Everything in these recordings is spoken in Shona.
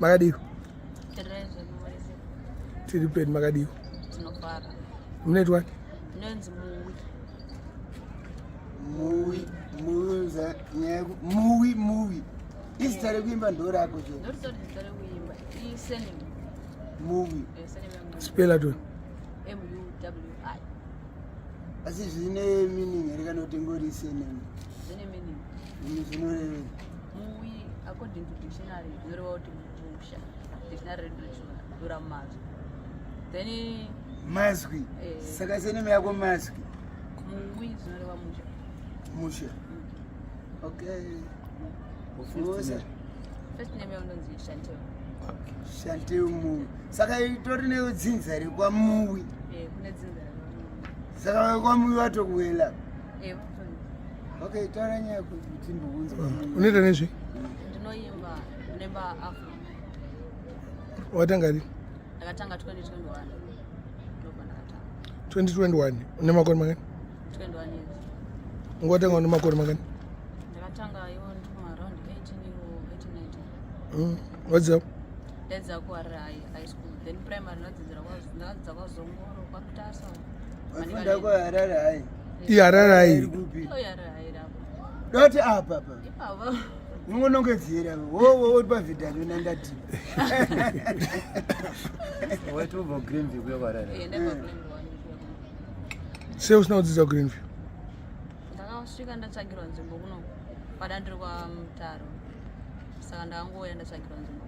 Makadiiko? Tiri peni, makadiiko? Tinofara. Munoitwa? Ndinonzi Muwi. Muwi, muwi, nyaya muwi, muwi. Izita rekuimba ndorako chete. Ndoritori zita rekuimba. I surname. Muwi. Eh, surname yangu. Spell it. MUWI. Asi zvine meaning here kana kuti ngori surname? Zvine meaning. Zvinorevei? Muwi according to dictionary zvinoreva kuti musha. Dictionary redu rechishona dura mazwi. Then mazwi. Eh. Saka surname yako mazwi. Muwi zvinoreva musha. Musha. Okay. Usa. First name yangu ndonzi Chantel. Chantel Muwi. Saka itori nedzinza rekwaMuwi. Eh, kune dzinza rekwaMuwi. Saka kwaMuwi vatokuwela. Eh, Okay, taura nyaya kuti mbokunzwa. Unoita nezvi? Ndinoimba, ndinoimba afro. Watanga rini? Ndakatanga 2021. Ndobva ndakatanga. 2021. Une makore mangani? 21 years. Ungotanga une makore mangani? Ndakatanga iwo ndiri around 18 or 18 19. Wadzidza? Ndaidzidza kuHarare High, High School. Then primary ndakadzidza ndakadzidza kwaZongoro, kwaKutasa. Wafunda kwaHarare High. IHarare High. Kupi? Oh, Harare High rapo. Doti apa pa. Ipapo. Unonongedzera. Wo wo wo pavhidhano nandati. Waitobva Greenview kuya kuHarare. Eh, ndabva Greenview. Sei usina kudzidza kuGreenview? Ndakasvika ndatsvagirwa nzvimbo kuno. Pada ndiri kwaMutaro. Saka ndakangouya ndatsvagirwa nzvimbo.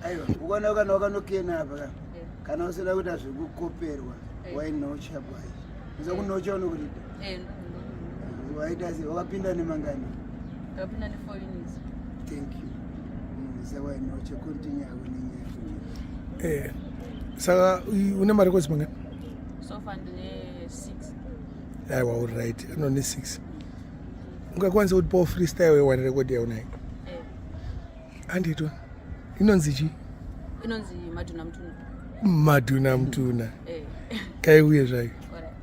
Aiwa, ukaona kana wakanokena apa ka. Eh. Kana usina kuita zvekukoperwa, Eh. wainocha bwai. Uza kunocha unokurida. Eh, Waita sei? Wakapinda nemangani? ndakapinda ne 4 units. Thank you. Sa wainocha continue yako nenyaya. Eh. Saka une marecords mangani? So far ndine 6. Aiwa, all right. Anone 6. Ungakwanisa kutipawo freestyle yeone record yaunayo? Eh, Handitwa. Inonzi chii? Inonzi Madhuna Mtuna. Madhuna Mtuna. Eh. Kaiuye zvayo. Alright.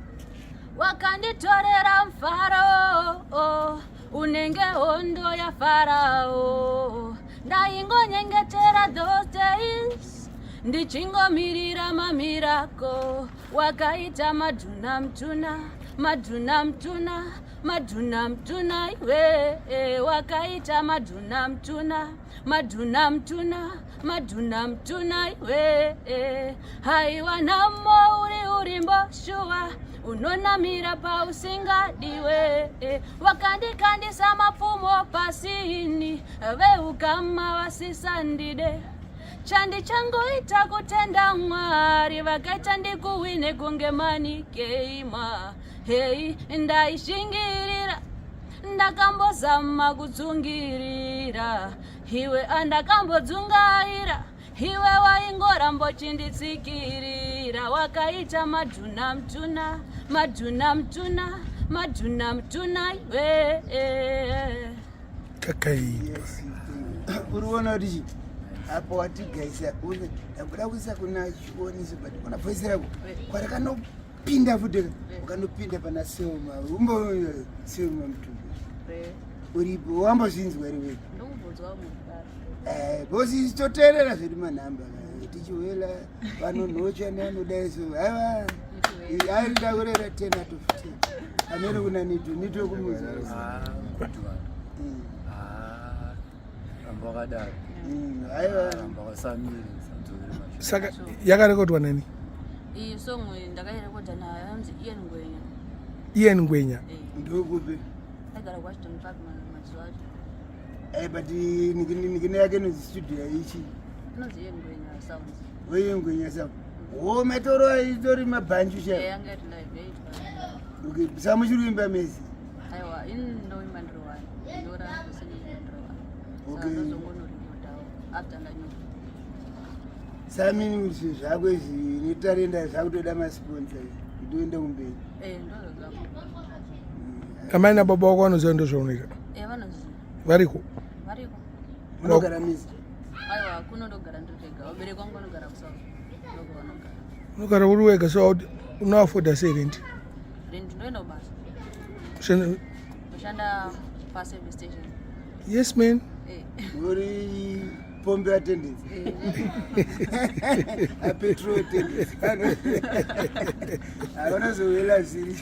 Wakanditorera mufaro, oh, unenge hondo yaFarao. Ndaingonyengetera those days ndichingomirira mamiracle. Wakaita madhuna mtuna, madhuna mtuna, madhuna mtuna iwe. Wakaita madhuna mtuna, madhuna mtuna, madhuna mtuna iwe. Haiwa nhamo, uri urimbo shuwa, unonamira pausingadiwe. Wakandikandisa mapfumo pasini, veukama vasisandide. Chandichangoita kutenda Mwari vakaita ndikuwine kunge manikeima. Hei, ndaishingirira, ndakambozama kutsungirira iwe, andakambodzungaira iwe, waingoramba uchinditsikirira. Wakaita madhuna mtuna, madhuna mtuna, madhuna mtuna iwe. Kakaipa. Yes, uri kuona kuti chi apo watigaisa une ndakuda kuisa kuna Chioniso, but kuna voice rako kwarakanopinda futi, ukanopinda pana Selma, umbo Selma Mutumbi uripo, wambozvinzwa here wewe? Ndokubvunzwa mudaro. Eh, because toteerera zvedu manhamba tichiwela vanonhocha nevanodai, so aiwa, aida kurera 10 out of 10 amene kuna nito nito kumuzi. Ah, good one. Ah, ramba wakadaro. Aiwa. Ramba wasamire, usadzokere mashure. Saka yakarekodwa nani? Iyi song ndakairekodha nayo, anonzi Ian Ngwenya. Ian Ngwenya. Eh, Ndokupi? Aigara kuWashington Park mazuva acho. Eh, but nikine yake inonzi studio yaichi? Inonzi Ian Ngwenya Sounds. Oiye Ngwenya Sound wo matoro itori mabhanju Eh, chaiwo. yanga iri live yaitwa. Okay, saka muchiri kuimba mesi? Aiwa, ini ndoimba ndiri one, ndora zvese ndoimba ndiri one. Saka ndozongonorekodhawo after ndanyora. Samini zvinhu zvako izvi netarenda zvakutoda masponsor kuti uende kumberi. Eh, ndozvo. Amai nababa wako vanoziva ndozvaunoita? Eh, vanoziva. Variko? Variko. Munogara misi? Aiwa, kuno ndogara ndiri ndega. Vabereki vangu vanogara kuSouth, ndoko vanogara. Unogara uri wega, so unoafforda sei rent? Rent ndoenda kubasa. Shanda- Ndoshanda paservice station. Yes man. Eh. Uri Pombe attendance. A petrol attendance. Vanozowela zviri.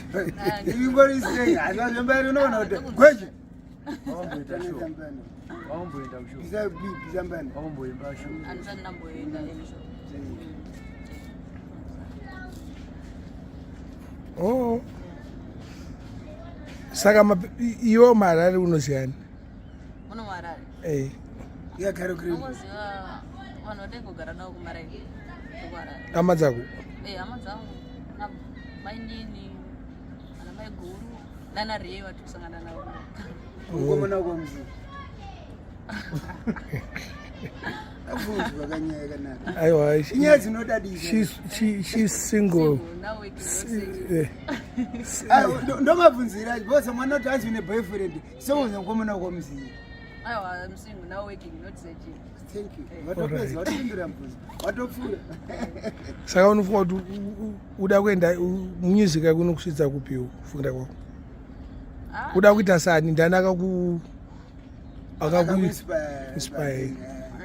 Ingori sei? Hazvambari unoona kuti gweje. Wakamboita show. Wakamboenda kushow. Bisa bisa mbani. Wakamboimba show. Andisati ndamboenda any show. Oh. Saka iwe muHarare unoziyani? Muno muHarare. Eh. Yakaro green. Unongoziva vanhu vataigogara navo kumaraini kuHarare. Hama dzako? Eh, hama dzangu. Na mainini, ana maiguru, nana Ray vatiri kusangana navo. Mukomana kwamuzi. Abvunzwa kanyaya kanaka. Aiwa. Inyaya dzinodadisa. She's single. Single, now working, not single. Ah, ndomabvunzira acho because mwana kuti anzi une boyfriend seuza mukomana kwamuzi. Aiwa, I'm single, now working, not searching. Thank you. Watopedza, watopindura mubvunzo. Watopfuura. Saka unofunga kuti uda kuenda music yako inokusvitsa kupiwo kufungira kwako? Ah, Uda kuita sani ndani akaku akaku Akakuinspire. inspire.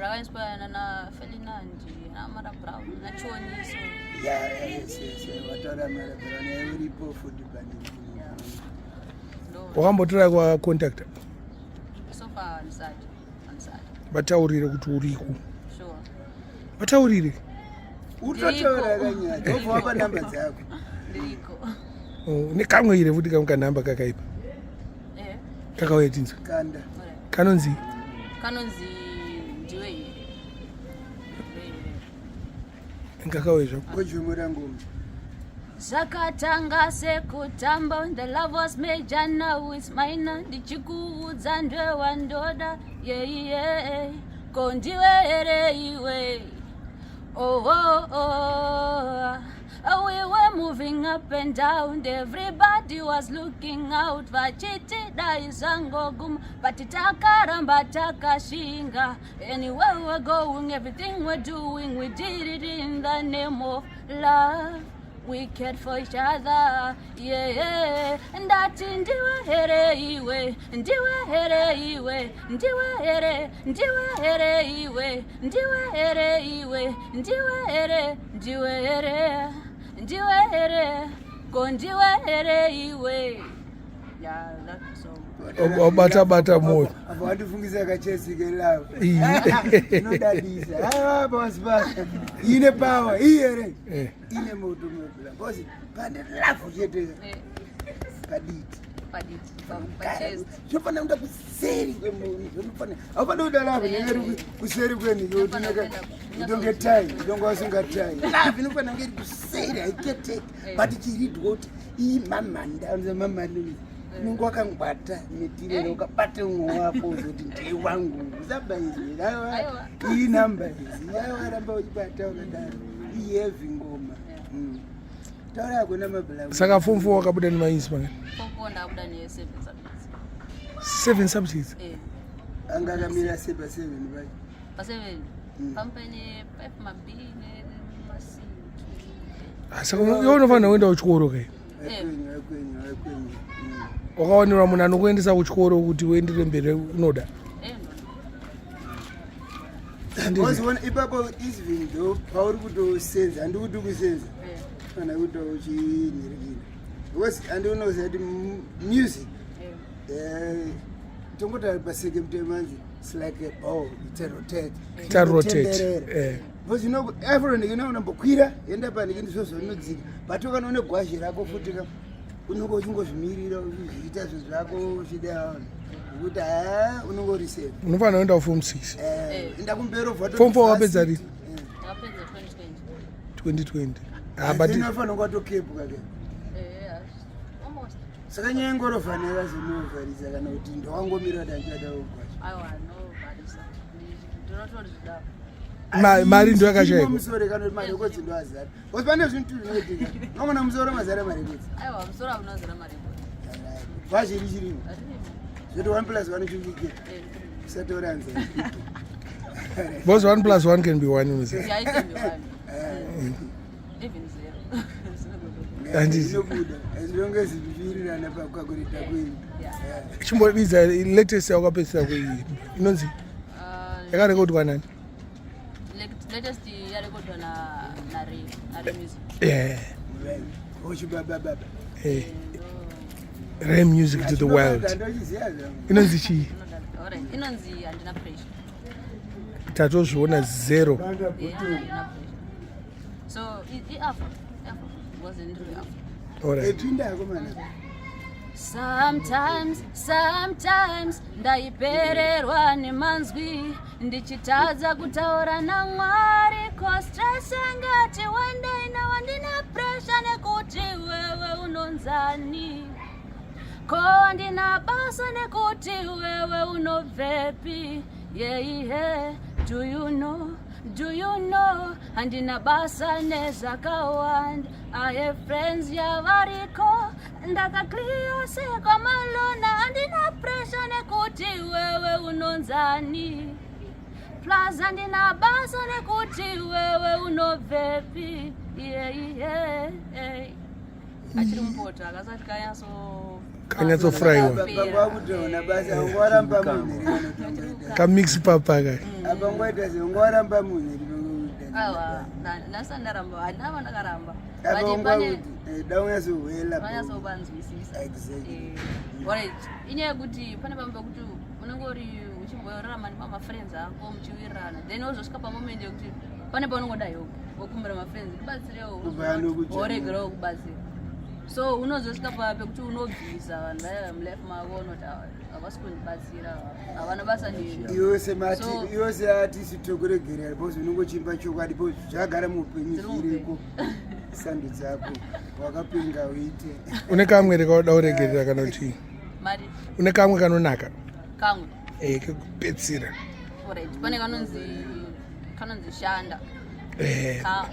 Rakainspire na Ferdinand, na Mara Brown, na Chioniso. Yeah, yes. Wataura Mara Brown, uripo futi pane. Ndo Wakambotora kwa contact so far handisati. Handisati. vataurire kuti uriko. Sure. Vataurire. Utotaura kanyaya. Ndobva wapa namba dzako. Ndiriko. Oh, nekamwe ire futi kamwe kanhamba kakaipa. Eh, Kakauya tinzwa. Kanda. alright. Kanonzi Kanonzi ndiwe here. Ndiwe here. kakauya zvako. Kojumura ngoma. Zvakatanga sekutamba, the love was major, now it's minor. Ndichikuudza ndiwe wandoda, yeah, yeah. Ko ndiwe here iwe? Oh. Oh, we were moving up and down, everybody was looking out. Vachiti dai zvangoguma, but takaramba takashinga. Anywhere we're going, everything we're doing, we did it in the name of love. We cared for each other, yeah. Ndati ndiwe here iwe, ndiwe here iwe, ndiwe here, ndiwe here iwe, ndiwe here iwe, ndiwe here, ndiwe here, ndiwe here, ko ndiwe here iwe. Yeah, that song. Wabata bata moyo. Apa watifungisa kachesi kelove. Iyi. Inodadisa. Aiwa boss boss. Ine power, iye Eh. Ine moto mobila. Boss, pane love chete Eh, paditi. paditi, pachest. Zvinofanira kuenda kuseri kwemunhu. Zvinofanira. Haufaniri kuda love inenge iri kuseri kwenhu Inofanira yotineka. kuenda Itonge tai, itonge wasunga tai. Love inofanira kunge iri kuseri haiketeki. But ichiridwa kuti iyi mamhanda, unoziva mamhanda unenge wakangwata netirere ukabata umwe wako uzoti ndewangu usaba izvi aiwa Aiwa. iyi namba izi aiwa ramba uchibata wakadaro iyi heavy ngoma. Taura yako namabhula. Saka form 4 wakabuda nemainzi mangani? Four ndabuda ne-seven subjects. Seven subjects. Eh, Anga akamira sepa seven pacho. pa-seven. Pampene five ma-B ne-ma-C. Ah, Saka iwe unofanira kuenda kuchikoro kai. Aikwenyu, aikwenyu, aikwenyu. Wakawanirwa munhu anokuendesa kuchikoro kuti uendere mberi unoda. Eh, no. Because when ipapo even though pauri kutosenza, handi kuti kusenza Eh, kana kuti uchinhirikira because handi unoziva kuti music eh. tongoti paseke mutemanzi it's like a ball, it's a rotate. It's a rotate. Inotenderera. Eh. Because you know everyone you know unombokwira enda pandiki ndizvo zvinodzika, but kana une gwazhi rako futi ka unonge uchingozvimirira uchizviita zvinhu zvako uchida kuti ha unonge uri safe. Unofanira kuenda kuform 6. Enda kumberi ubva Form four wapedza rini? Ndakapedza 2020. 2020. Ah, but inofanira kunge watokepwa ke. Eh, yeah, almost. Saka nyaya yengorovhanera zinovharisa kana kuti ndowangomira kuti andichada kugwazha. Aiwa, no, bharisa. Ndinotozvida. Mari ndo yakashaikwa. Musoro kana kuti marekodzi ndo azara because pane zvinhu tu zvinoitika unogona musoro mazara marekodzi. Aiwa, musoro haunozara marekodzi. Gwazhi richirimo Haririmo. zvoti 1 plus 1 chivike Eh, usatora nzara. Because 1 plus 1 can be 1 unoziva. yeah, it can be one. Even zero. Zvinogoda. Handiti. Zvinobuda zvinonge zvichiwirirana pakukakurita kwenyu. Yeah. Chimboridza latest yawakapedzisira kuiyi. Inonzi yakarekodwa nani? Latest yarekodwa na na Ray, na Ray Music. Yeah. Ochi baba baba. Eh. Ray Music to the world. Inonzi chii? Alright, inonzi handina pressure. Tatozviona zero. Yeah, handina pressure. So, i afro, afro wasn't afro. Alright. Epinda akomana. Sometimes, sometimes ndaipererwa nemanzwi ndichitadza kutaura naMwari ko stress ngati wandei nawa ndina pressure nekuti wewe unonzani ko ndina basa nekuti wewe unobvepi yeihe do you know do you know handina basa nezvakawanda i have friends yavariko ndakakliya sekwamalona handina pressure nekuti wewe unonzani plus handina basa nekuti wewe unobvepi yeihe achiri mupoto akasati kanyatso Kanyatsofurayiwa. Baba basa ungaramba munhu. Kamix papa ka. Apa ngoita se ungaramba munhu. Awa, nhasi ndaramba, handina vandakaramba. Apa But pane ungakuti daunyatsohwela. vanyatsobanzwisisa. Exactly. Eh, alright, inyaya yekuti pane pamwe pekuti unenge uri uchimborarama nemamafriends ako muchiwirirana then wozosvika pamoment yekuti pane paunongoda help wokumbira mafriends ndibatsirewo Kubva anokuja. woregerawo kubatsira so unozosvika pa pekuti unobvisa vanhu vaya mulife mako unoti havasi kundibatsira havana basa neni Iwe semati So- iwe seartist tokuregerera because unongochimba chokwadi because zvagara muupenyu Dziri zviriko sando dzako wakapenga uite Une kamwe rekauda kuregerera kana kuti mari une kamwe kanonaka kamwe eh kekupedzisira. alright pane kanonzi shanda Eh. ka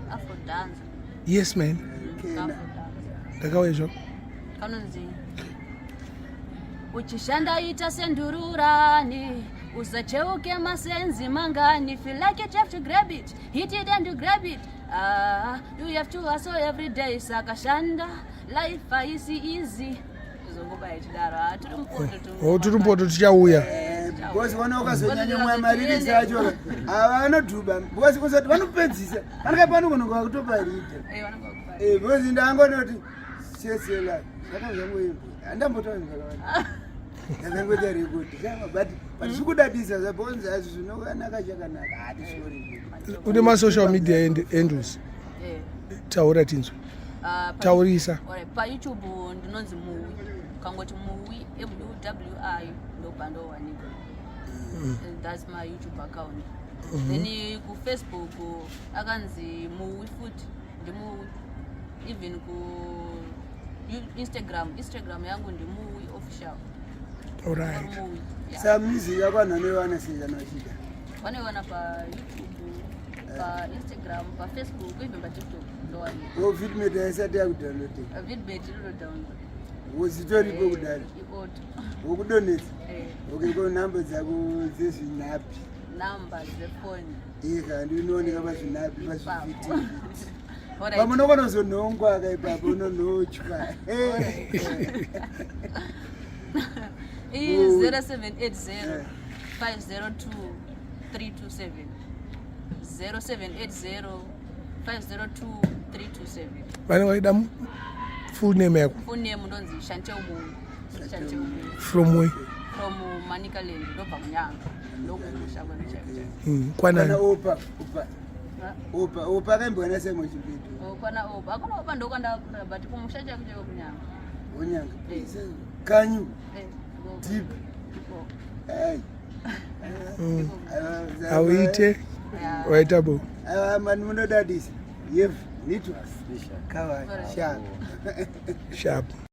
afro dance. Yes man. Kena. Afro dance. Ndakauya zvako. Kanonzi uchishanda ita sendururani usacheuke masenzi mangani feel like you have to grab it hit it and you grab it ah, you have to hustle every day saka shanda life haisi easy zongobaya chidaro. Ah, tiri mupoto. Oh, tiri mupoto tichauya. Because vana ukazonyanya mwa malyrics acho ava vanodhuba because kuzoti vanopedzisa vanenge panogononga vakutopa rita. Because ndangonoti sesela zvaka zvangoimbo handambotaura zvakawanda ndakangoita rekodi kama but zvikudadisa zvabonzi azvo zvinonaka chakanaka hatisori. Une masocial media handles? Taura tinzwe. Taurisa. PaYouTube ndinonzi Muwi, kangoti Muwi, Muwi, ndobva ndowanika. That's my YouTube account. Then kuFacebook akanzi Muwi futi, ndiMuwi. Even ku Instagram, Instagram yangu ndiMuwi Official. Alright. Muwi, yeah. Sa music yako vanhu vanoiwana sei kana vachida? Vanoiwana paYouTube, paInstagram, paFacebook, even paTikTok ndowanika. O Vidmate haisati yakudownload? Vidmate inodownload. Wozitoripo kudaro? Ioto. Wokudonetsa? Okay, ko nhamba dzako dzezvinapi? Namba dzefoni? Ika ndinooneka pazvinapi pazvivhiti. Alright. Pamwe unokona kuzonhongwa ka ipapo unonhochwa. I 0780 502 327, 0780 502 327. Vanenge vaida full name yako? Full name ndonzi Shantel Muwi, Shantel Muwi. From where? From Manicaland, ndobva kuNyanga, ndokumusha kwedu chaiko chaiko. Kana Kwanani? Opa opa opa opa akaimbwa naSimon Chimbetu. Oh, kwana Opa akuna Opa ndokwandakura but kumusha chaiko chaiko kuNyanga. Onyanga? Eh. Kanyu? Eh, Deep. Iko. Hey. Auite waita bo. Mani munodadisa yef nitwa kawa sharp. Sharp.